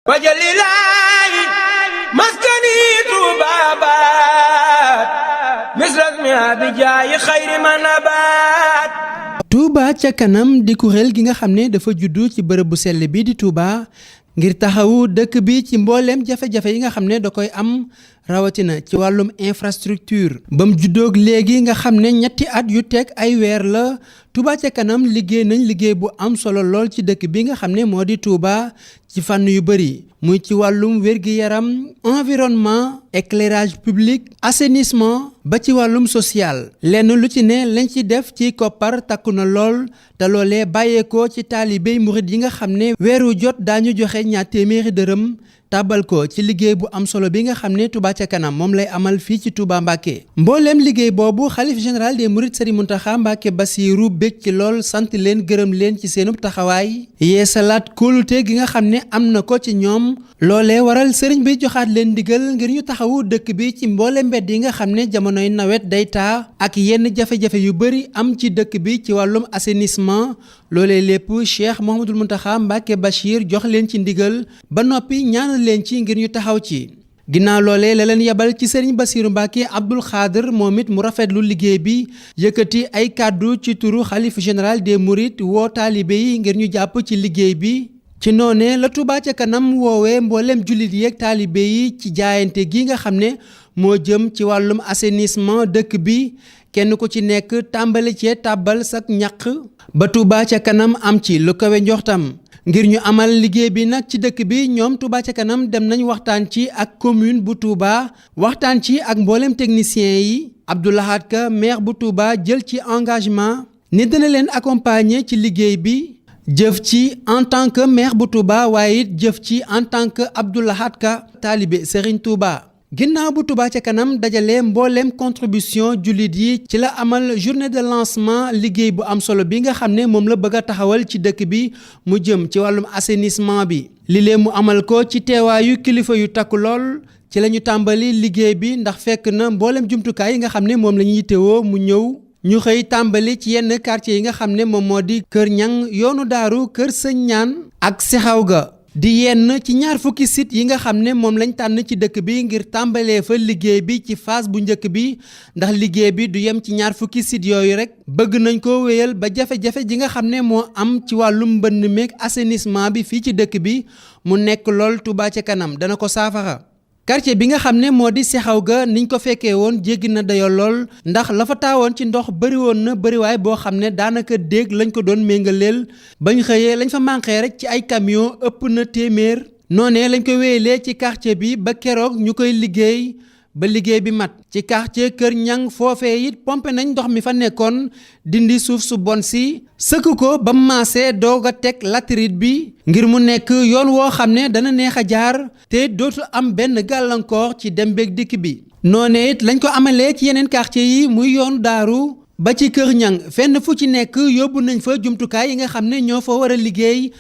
wajalilaahi maskani tuubaabaat misrasmi abijaayi xayri manabaat. Touba ca kanam di kuréel gi nga xam ne dafa juddu ci bërëb bu sell bi di Touba ngir taxawu dëkk bi ci mbooleem jafe-jafe yi nga xam ne da koy am rawatina ci wàllum infrastructure. ba mu juddoog léegi nga xam ne ñetti at yu teg ay weer la Touba ca kanam liggéey nañ liggéey bu am solo lool ci dëkk bi nga xam ne moo di Touba ci fànn yu bëri muy ci wàllum wér-gi-yaram environnement éclairage public assainissement ba ci wàllum social. lenn lu ci ne lañ ci def ci koppar takku na lool te loolee bàyyeekoo ci taalibey murit yi nga xam ne weeru jot daañu joxe ñaar téeméeri dërëm tàbbal ko ci liggéey bu am solo bi nga xam ne Touba ca kanam moom lay amal fii ci Touba Mbacké. mbooleem liggéey boobu xalif général des mourides Serigne Mountakha Mbacké Bassirou bég ci lool sant leen gërëm leen ci seenub taxawaay yeesalaat kóolute gi nga xam ne am na ko ci ñoom loolee waral sëriñ bi joxaat leen ndigal ngir ñu taxawu dëkk bi ci mboole mbedd yi nga xam ne jamonoy nawet day taa ak yenn jafe-jafe yu bëri am ci dëkk bi ci wàllum assainissement loolee lépp Cheikh Mouhamadoul Mountakha Mbacké Bachir jox leen ci ndigal ba noppi ñaanal leen ci ngir ñu taxaw ci. ginnaaw loolee la leen yebal ci sëriñ Bassirou Mbacké Abdoul Khadr moom it mu rafetlu liggéey bi yëkkati ay kàddu ci turu xalif général des mourides woo taalibe yi ngir ñu jàpp ci liggéey bi. ci noonee la Touba ca kanam woowee mboolem jullit yeeg taalibe yi ci jaayante gi nga xam ne moo jëm ci wàllum assainissement dëkk bi kenn ku ci nekk tàmbali cee tàbbal sak ñaq ba Touba ca kanam am ci lu kawe njortam. ngir ñu amal liggéey bi nag ci dëkk bi ñoom Touba ca kanam dem nañ waxtaan ci ak commune bu Touba waxtaan ci ak mboolem technicien yi Abdou Lahad Ka maire bu Touba jël ci engagement ni dina leen accompagner ci liggéey bi. jëf ci en tant que maire bu Touba waaye it jëf ci en tant que Abdou Lahad Ka taalibe Serigne Touba. ginnaaw bu Touba ca kanam dajale mbooleem contribution jullit yi ci la amal journée de lancement liggéey bu am solo bi nga xam ne moom la bëgg a taxawal ci dëkk bi mu jëm ci wàllum assainissement bi. li lee mu amal ko ci teewaayu kilifa yu takku lool ci la ñu tàmbali liggéey bi ndax fekk na mbooleem jumtukaay yi nga xam ne moom la ñuy yittewoo mu ñëw. ñu xëy tàmbali ci yenn quartier yi nga xam ne moom moo di Kër Ñang yoonu daaru Kër Sëñ Ñaan ak Sexaw ga di yenn ci ñaar fukki site yi nga xam ne moom lañ tànn ci dëkk bi ngir tàmbalee fa liggéey bi ci phase bu njëkk bi ndax liggéey bi du yem ci ñaar fukki site yooyu rek bëgg nañ ko wéyal ba jafe-jafe ji nga xam ne moo am ci wàllum mbënn meeg assainissement bi fii ci dëkk bi mu nekk lool Touba ca kanam dana ko saafara. quartier bi nga xam ne moo di Sexaw ga niñ ko fekkee woon jéggi na dayoo lool ndax la fa taawoon ci ndox bëri woon na bëriwaay boo xam ne daanaka déeg lañ ko doon méngaleel bañ xëyee lañ fa manqué rek ci ay camion ëpp na téeméer noonee lañ ko wéyalee ci quartier bi ba keroog ñu koy liggéey ba liggéey bi mat ci quartier Kër Ñang foofee it pompé nañ ndox mi fa nekkoon dindi suuf su bon si sëkk ko ba maasee doog a teg latérite bi ngir mu nekk yoon woo xam ne dana neex a jaar te dootu am benn gàllankoor ci dem beeg dikk bi. noonee it lañ ko amalee ci yeneen quartier yi muy yoon daaru ba ci Kër Ñang fenn fu ci nekk yóbbu nañ fa jumtukaay yi nga xam ne ñoo fa war a liggéey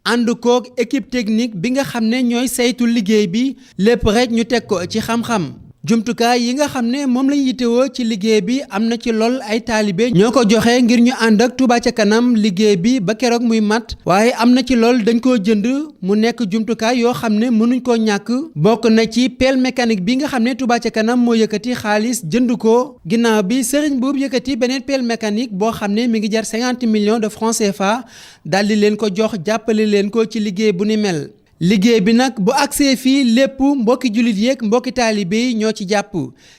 ànd koog équipe technique bi nga xam ne ñooy saytu liggéey bi lépp rek ñu teg ko ci xam-xam. jumtukaay yi nga xam ne moom lañ yittewoo ci liggéey bi am na ci lool ay taalibe ñoo ko joxe ngir ñu ànd ak Touba ca kanam liggéey bi ba keroog muy mat waaye am na ci lool dañ koo jënd mu nekk jumtukaay yoo xam ne mënuñ koo ñàkk bokk na ci pelle mécanique bi nga xam ne Touba ca kanam moo yëkkati xaalis jënd ko ginnaaw bi Serigne Boub yëkkati beneen pelle mécanique boo xam ne mi ngi jar 50 millions de francs CFA daldi leen ko jox jàppale leen ko ci liggéey bu ni mel. liggéey bi nag bu agsee fii lépp mbokki jullit yeeg mbokki taalibe yi ñoo ci jàpp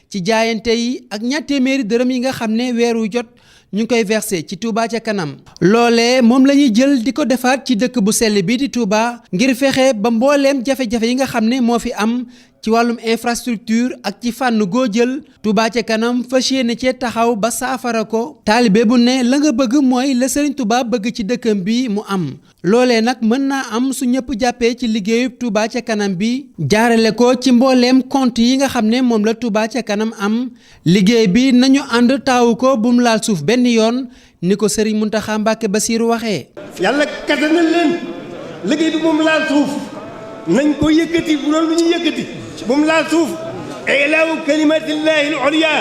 ci jaayante yi ak ñaar téeméeri dërëm yi nga xam ne weeru jot ñu ngi koy versé ci Touba ca kanam. loolee moom la ñuy jël di ko defaat ci dëkk bu sell bi di Touba ngir fexe ba mbooleem jafe-jafe yi nga xam ne moo fi am ci wàllum infrastructure ak ci fànn goo jël Touba ca kanam fas yéene cee taxaw ba saafara ko. taalibe bu ne la nga bëgg mooy la Serigne Touba bëgg ci dëkkam bi mu am. loolee nag mën naa am su ñëpp jàppee ci liggéeyu Touba ca kanam bi jaarale ko ci mbooleem compte yi nga xam ne moom la Touba ca kanam am liggéey bi nañu ànd taawu ko bu mu laal suuf benn yoon ni ko Serigne Mountakha Mbacké Bassirou waxee. yàlla kattanal leen liggéey bi bu mu laal suuf nañ ko yëkkati bu doon lu ñu yëkkati bu mu laal suuf ilaahu kalimatillahi al-ulya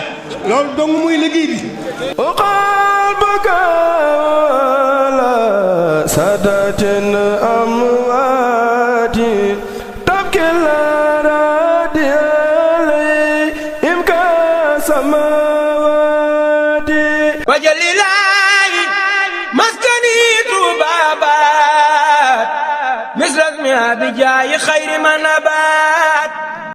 loolu dong muy liggéey bi. سادات أمواتي wajalilaayi maskani tuubaabaat misras mi abijaayi xayri ma nabaat